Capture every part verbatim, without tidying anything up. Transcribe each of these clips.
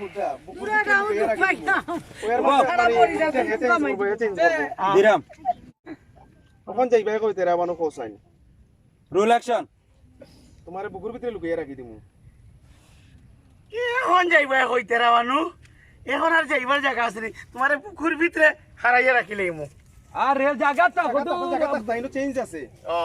পুরা রাউন্ড উপায় না। সারা পরিবার কমাই দিবে। দিরাম। অখন যাইবায় কই তেরা বানু কও চাইন। Rule action. তুমারে বুকুর ভিতরে লুকাইয়া রাখি দিমু। অখন যাইবায় কই তেরা বানু? অখন আর যাইবার জাগা আছে নি? তুমারে বুকুর ভিতরে হারাইয়া রাখিলাইমু। আরে জাগা তো কত জাগা তো তাইনো চেঞ্জ আছে। ও।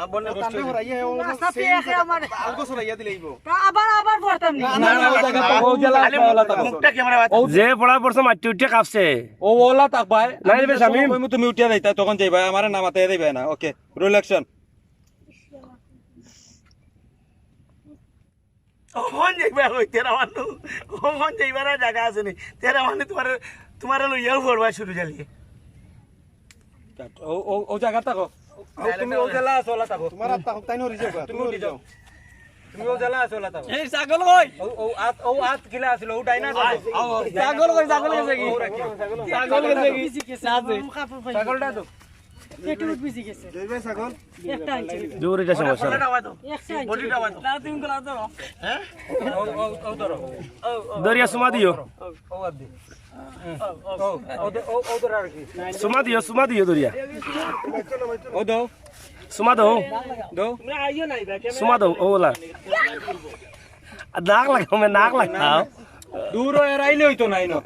আ, বললে কষ্ট তাইলে অইবো। হরাইয়া, ও রাস্তা চেঞ্জ পেয়ে আছে। আমার আলগো সরাইয়া দিলে অইবো। তা আবার, আবার পড়তাম নি। না, না, না, ও জাগা তো, ও জেলা খালি আছে, ওলা থাকো। মুখটা ক্যামেরা বাদ। ও যে পড়া পড়ছে, মাটি উঠে কাঁপছে। ও ওলা থাক ভাই। নাই রে, আমি শামিম। কইমু তুমি উঠিয়া যাইতা, তখন যাইবা, আমারে না মাতাইয়া যাইবা না। ওকে, রুল অ্যাকশন। অখন যাইবা কই তেরা বানু? অখন যাইবার আর জাগা আছে নি? তেরা বানু তুমারে, তুমারে লইয়াও পড়বা শুরু জালিয়ে। ও, ও, ও জাগা থাকো। ও, তুমি ও জেলা আছো, ওলা থাকো। তুমার আত্মা হোক, তাইন হরি যাও, তুমি তুমি উঠি হরি যাও। যাও। তুমি ও জেলা আছো, ওলা থাকো। এই ছাগল কই? ও, ও আত, ও আত কিলা আছিল, ও ডাইনা আছে। ছাগল কই, ছাগল গেছে কি? ও রাখি। ছাগল গেছে কি? ছাগলটা তো। পেটে উঠ বেশি গেছে। জয় ভাই ছাগল। একটা আনছি। জোর এটা সমস্যা না। একটা আনছি। বডিটা বাঁধো। না, তুমি গুলা ধরো। হ্যাঁ? ও, ও, ও ধরো। ও, ও, দরিয়া সুমা দিও। ও, ও বাদ দে। ও, ও, ও, ও ধরো আর কি। সুমা দিও, সুমা দিও দরিয়া। ও দাও। সুমা দাও। দাও। সুমা দাও, ও ওলা। নাক লাগাও, মে নাক লাগাও। দূর হয়ে এরাইলে হইতো না, ইনো।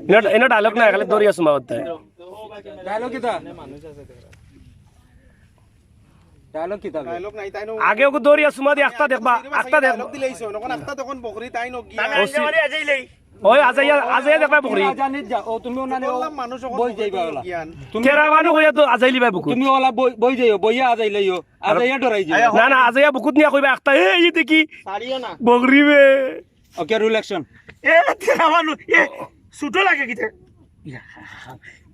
ইনো, ইনো ডায়লগ না, খালি দরিয়া সুমা হতে। ডায়লগ কিতা? ডায়লগ কিতা? ডায়লগ নাই, তাইন আগে ওকে দরিয়া সুমা দি আখতা দেখবা, আখতা দেখবা। ডায়লগ দিলেই শোন, অখন আখতা তখন বকরি, তাইন গিয়া। ওই আজাইয়া, আজাইয়া দেখবা বকরি। আজানিত যা, ও তুমি ওনানে ও বললাম মানুষ অখন বই বকরি যাইবা ওলা। জ্ঞান। তুমি তেরা মানু কইয়া তো আজাইলি ভাই বুকুত। তুমি ওলা বই, বই যাইও, বইয়া আজাইলাইও। আজাইয়া ডরাই যাইও। না, না, আজাইয়া বুকুত নিয়া কইবা আখতা, "এই, এই দেখি।" ছাড়িও না। বকরি বে। ওকে, রুল অ্যাকশন। এ, তেরা মানু, এ, ছোট লাগে কিতা?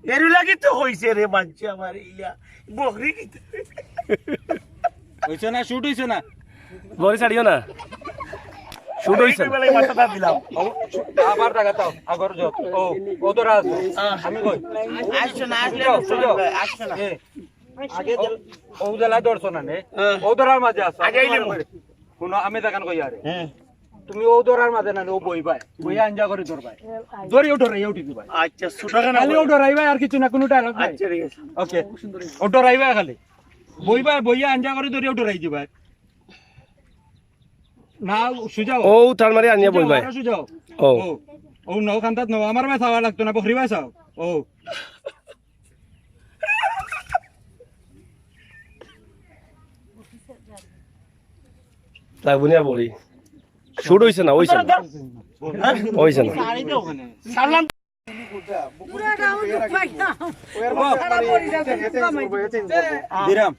এরু লাগি তো হইছে রে, মানছে আমার ইলা। বকরি কিতা? হইছে না, শুট হইছে না। বকরি ছাড়িও না। শুট হইছে না। এই বেলায় মাথাটা দিলাম। ও, আবার জাগা তাও, আগর যত। ও, ও তো রাজ। আমি কই? আসছো না, আসলে সুজা, সুজা। আসছো না। এ, আগে ও, ও জেলা ধরছো না নে? হ্যাঁ। ও ধরার মাঝে আছো। আগে আইলে মু। হুনো, আমি দেখান কই আরে। হ্যাঁ। তুমি ও ধরার মাঝে না, ও বইবায়। বইয়া আঞ্জা করি ধরবায়। ধরি ও ডরাইয়া উঠি দিবায়। আচ্ছা, ছোট কেন খালি ও বই? ডরাইবায়, আর কিছু না, কোনো ডায়লগ নাই। আচ্ছা, ঠিক আছে। ওকে। ও ডরাইবায় খালি। বইবায়, বইয়া আঞ্জা করি ধরি ও ডরাই দিবায়। না, সুজাও। ও তার মানে আনিয়া সুজাও, বইবায়। আরো সুজাও। ও। ও, ও নৌ কান্তাত নৌ, আমার ভাই চাওয়া লাগতো না, বকরি ভাই চাও। ও। লাগবো নি আর বকরি। শুট হইছে না, হইছে না। হইছে না। পুরা রাউন্ড উপায় না। সারা পরিবার কমাই দিবে। দিরাম।